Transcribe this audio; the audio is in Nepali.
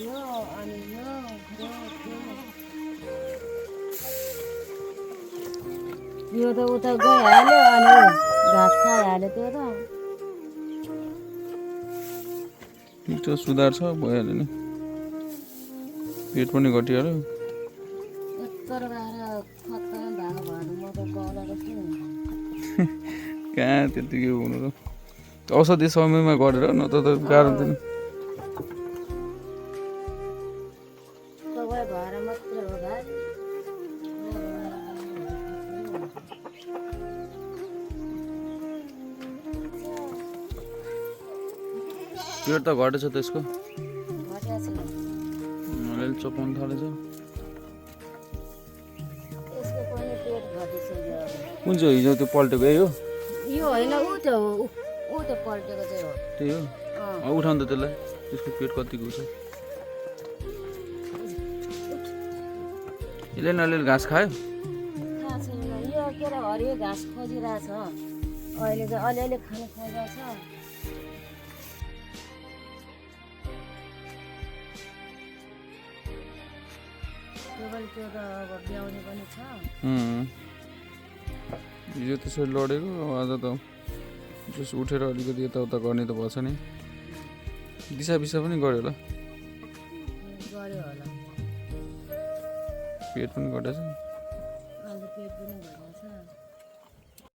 यो अनि यो त उता गइहाल्यो अनि घाँस खाइहाल्यो त्यो त ठिक छ सुधार छ भइहाल्यो नि पेट पनि घटिहाल्यो यत्रो गएर खत्तम भएको भएर म त गलाको छु कहाँ त्यतिकै हुनु र औषधि समयमा गरेर न त गाह्रो हुन्थ्यो नि तपाईँ भएर मात्रै हो भाइ पेट त घटेछ त्यसको घटिया छ अलिअलि चपाउनु थालेछ यसको पनि पेट घटिसक्यो कुन चाहिँ हिजो त्यो पल्टेको यही हो यो होइन ऊ त हो ऊ त पल्टेको चाहिँ हो त्यही हो उठाउनु त त्यसलाई त्यसको पेट कतिको छ यसले नि अलिअलि घाँस खायो थाहा छैन यो के अरे हरियो घाँस खोजिरहेछ अहिले चाहिँ अलिअलि खानु खोजेको छ त्यो त अब ब्याउने पनि छ हिजो त्यसरी लडेको आज त जस उठेर अलिकति यताउता गर्ने त भएछ नि दिसा पिसा पनि गऱ्यो होला गऱ्यो होला पेट पनि घटेछ